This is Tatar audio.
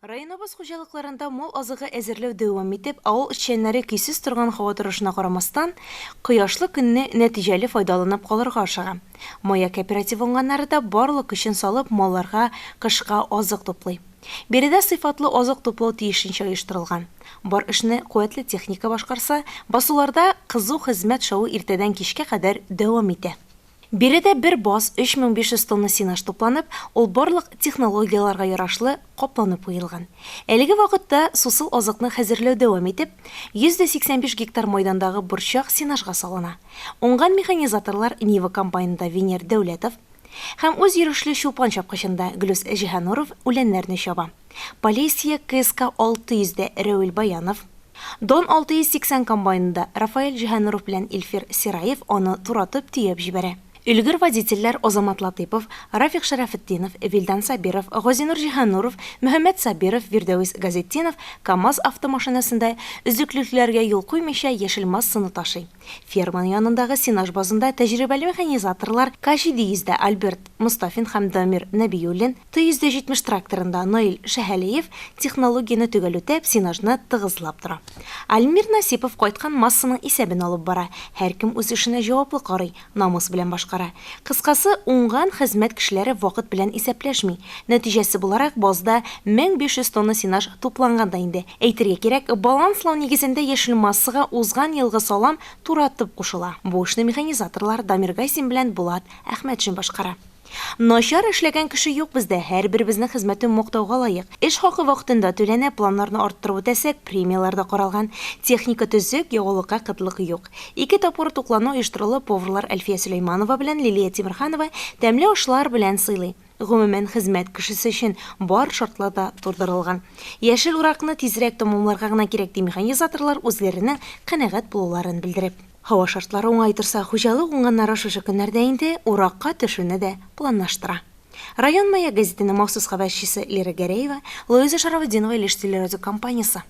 Районыбыз хуҗалыкларында мал азыгы әзерләү дәвам итеп, авыл эшчәннәре көйсез торган һава торышына карамастан, кояшлы көнне нәтиҗәле файдаланып калырга ашыга. Мая кооперативы уңганнары да барлык көчен салып, малларга кышка азык туплый. Биредә сыйфатлы азык туплау тиешенчә оештырылган. Бар эшне куәтле техника башкарса, басуларда кызу хезмәт шавы иртәдән кичкә кадәр дәвам итә. Биредә бер баз 3500 тонна сенаж тупланып, ул барлык технологияләргә ярашлы капланып куелган. Әлеге вакытта сусыл азыкны хәзерләү дәвам итеп, 185 гектар майдандагы борчак сенажга салына. Уңган механизаторлар Нива комбайнында Венер Дәүләтов һәм үз йөрешле Чулпан чапкычында Глүс Җиһануров үләннәрне чаба. Полесье КСК 600 дә Рәвил Баянов, Дон 680 комбайнында Рафаэль Җиһануров белән Илфир Сираев аны туратып төяп җибәрә. Өлгер водительләр Азамат Латыйпов, Рафик Шәрәфетдинов, Вилдан Сабиров, Газинур Җиһануров, Мөхәммәт Сабиров, Вирдәвис Газетдинов КАМАЗ автомашинасында өзеклекләргә юл куймыйча яшел массаны ташый. Ферма янындагы сенаж базында тәҗрибәле механизаторлар К-700 дә Альберт Мостафин һәм Дамир Нәбиуллин, Т-170 тракторында Наил Шәһәлиев технологияне төгәл үтәп, сенажны тыгызлап тора. Альмир Насипов кайткан массаның исәбен алып бара. Һәркем үз эшенә җаваплы карый, намус белән башкара. Кыскасы, уңган хезмәт кешеләре вакыт белән исәпләшми. Нәтиҗәсе буларак, базда 1500 тонна сенаж тупланган да инде. Әйтергә кирәк, баланслау нигезендә яшел массага узган елгы салам туратып кушыла. Бу эшне механизаторлар Дамир Гайсин белән Булат Әхмәтшин башкара. Начар эшләгән кеше юк бездә, һәрберебезнең хезмәте мактауга лаек. Эш хакы вакытында түләнә, планнарны арттырып үтәсәк, премияләр дә каралган. Техника төзек, ягулыкка кытлык юк. Ике тапкыр туклану оештырылып, поварлар Әлфия Сөләйманова белән Лилия Тимерханова тәмле ашлар белән сыйлый. Гомумән, хезмәт кешесе өчен бар шартлар да тудырылган. Яшел уракны тизрәк тәмамларга гына кирәк, ди механизаторлар үзләренең канәгать булуларын белдереп. Һава шартлары уңай торса, хуҗалык уңганнары шушы көннәрдә инде уракка төшүне дә планлаштыра. Район Маяк гәзитенең махсус хәбәрчесе Лира Гәрәева, Луиза Шарафутдинова, Илеш телерадиокомпаниясе.